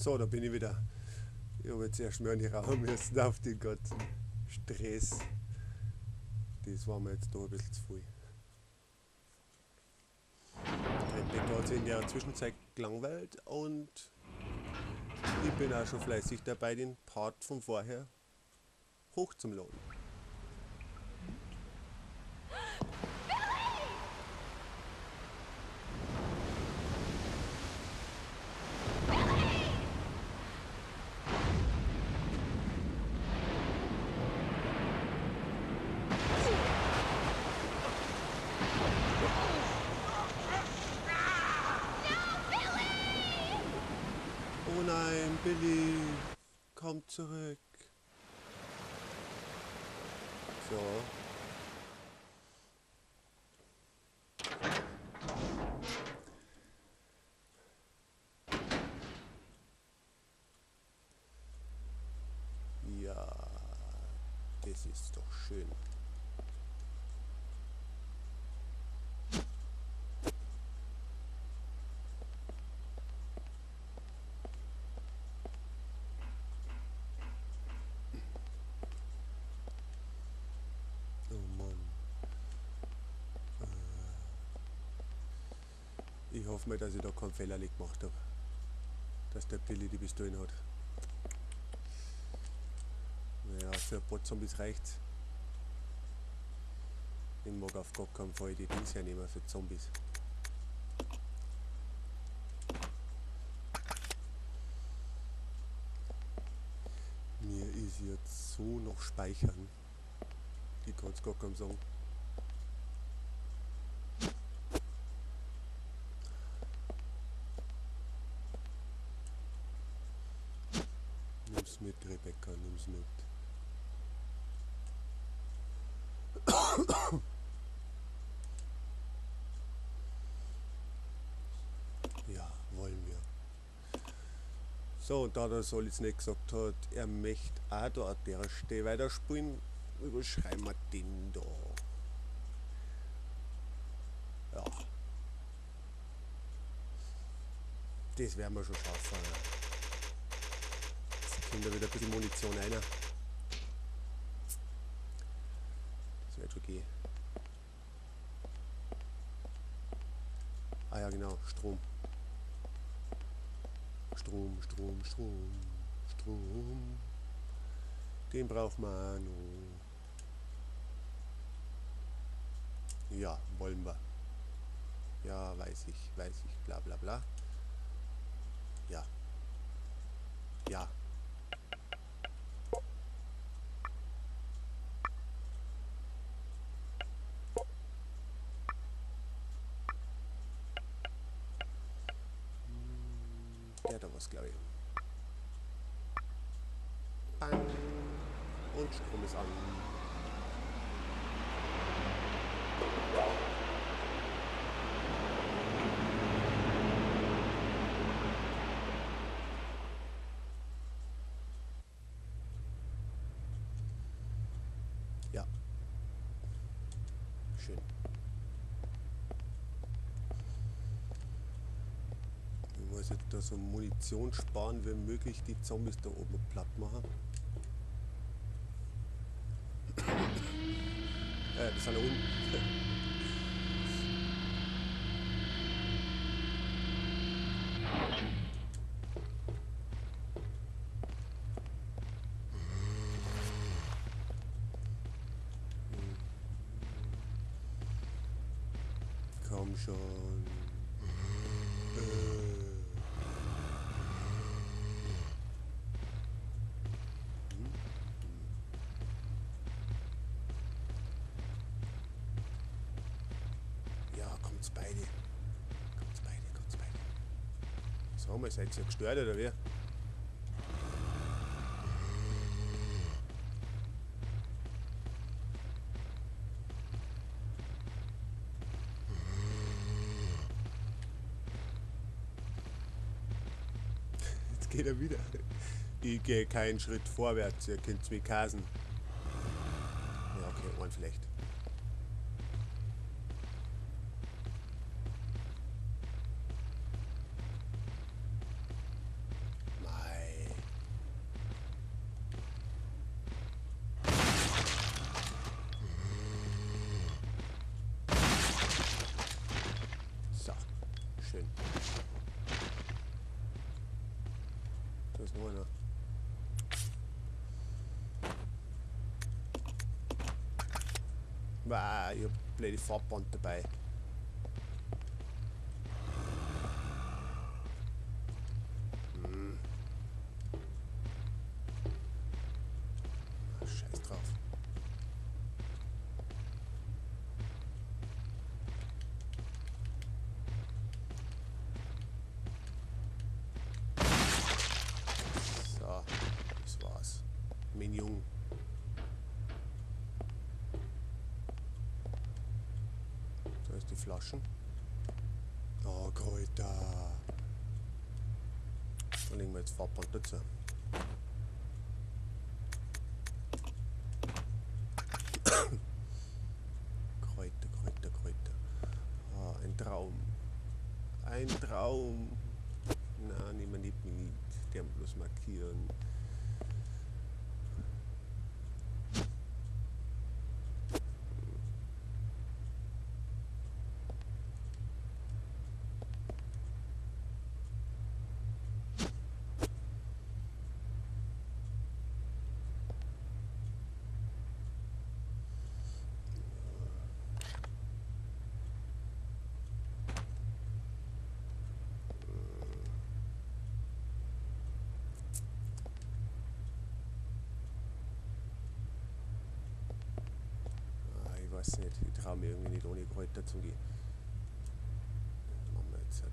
So, da bin ich wieder. Ich habe jetzt erst mal eine rauchen müssen auf den ganzen Stress. Das war mir jetzt da ein bisschen zu viel. Rebecca hat sich in der Zwischenzeit gelangweilt und ich bin auch schon fleißig dabei, den Part von vorher hochzuladen. Oh nein, Billy, komm zurück. So. Ja, das ist doch schön. Ich hoffe mal, dass ich da keinen Fehler gemacht habe. Dass der Billy die Pistolen hat. Naja, für ein paar Zombies reicht's. Ich mag auf gar keinen Fall die Dings hernehmen für Zombies. Mir ist jetzt so noch speichern. Ich kann's gar keinem sagen. Nimm's mit, Rebecca, nimm's mit. Ja, wollen wir. So, und da der Solis nicht gesagt hat, er möchte auch da an der Stelle weiterspielen, überschreiben wir den da. Ja. Das werden wir schon schaffen. Jetzt kommt da wieder ein bisschen Munition rein. Das wird schon gehen. Ah ja, genau, Strom. Strom, Strom, Strom, Strom. Den braucht man noch. Ja, wollen wir. Ja, weiß ich, bla bla bla. Ja. Ja. Der da was, glaube ich. Bang. Und Strom ist an. Ja. Schön. Ich muss jetzt da so Munition sparen, wenn möglich die Zombies da oben platt machen. Das sind da unten. Komm schon. Ja, kommt's beide. Kommt's beide, kommt's beide. So, mal seid ihr gestört oder wie? Jetzt geht er wieder. Ich gehe keinen Schritt vorwärts, ihr könnt mich kasen. Ja, okay, einen vielleicht. Da ist noch einer. Wow, ich hab blöde Farbband dabei. Hm. Ach, scheiß drauf. So, das war's. Mein Jung. Da ist die Flaschen. Oh, Kräuter. Da legen wir jetzt Farbband dazu. Kräuter, Kräuter, Kräuter. Ah, ein Traum. Ein Traum. Na, nehmen wir nicht mit. Der bloß markieren. Ich weiß nicht, ich traue mir irgendwie nicht ohne Kräuter zu gehen. Das machen wir jetzt halt.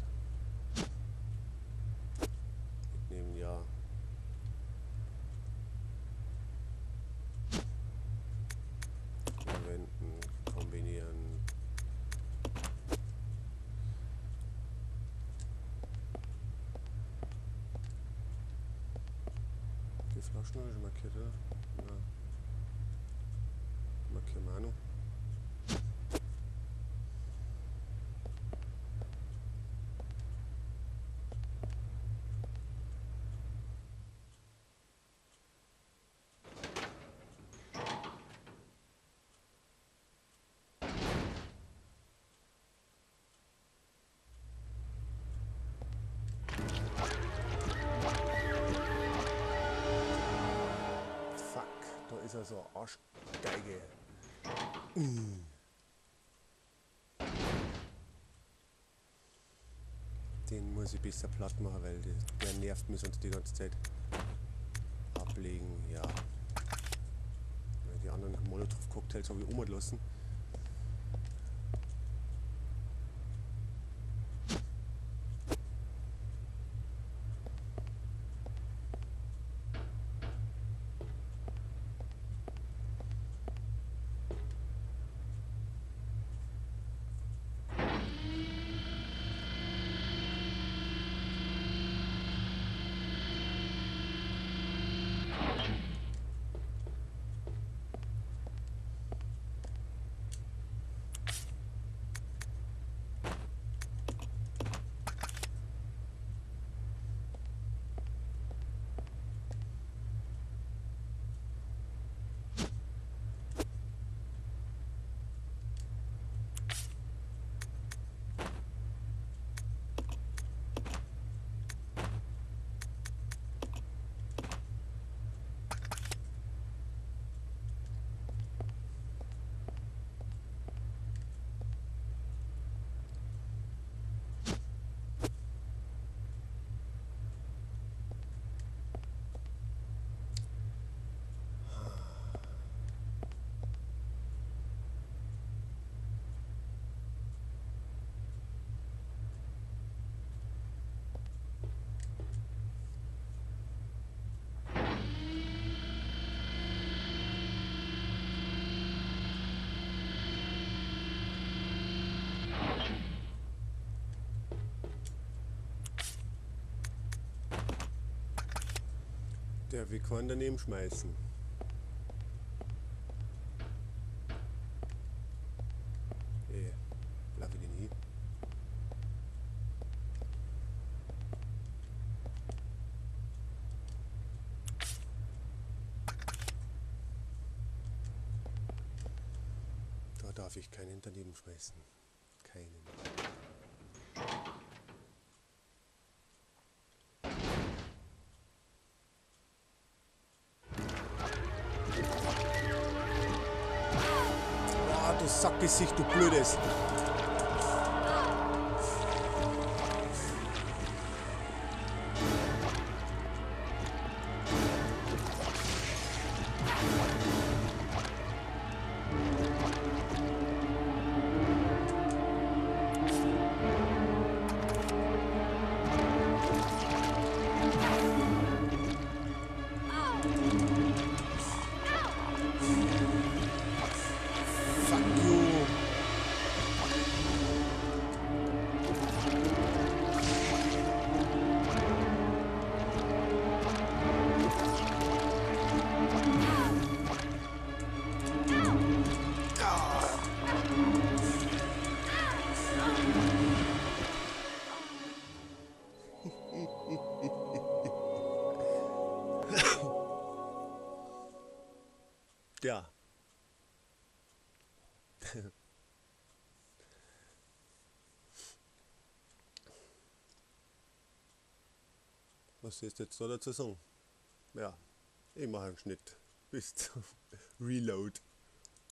Mitnehmen, ja. Verwenden, kombinieren. Die Flaschen habe ich schon markiert, oder? Ja. Markieren wir auch noch. Ist er so Arschgeige. Den muss ich besser platt machen, weil der nervt mich sonst die ganze Zeit. Ablegen, ja. Die anderen Molotow-Cocktails habe ich umgelassen. Der wir können daneben schmeißen. Lauf ich den hin? Da darf ich keinen daneben schmeißen. Keinen. Sackgesicht, du Blödes. Fuck you. Ja. Was ist jetzt da dazu sagen? Ja, ich mache einen Schnitt. Bis zum Reload.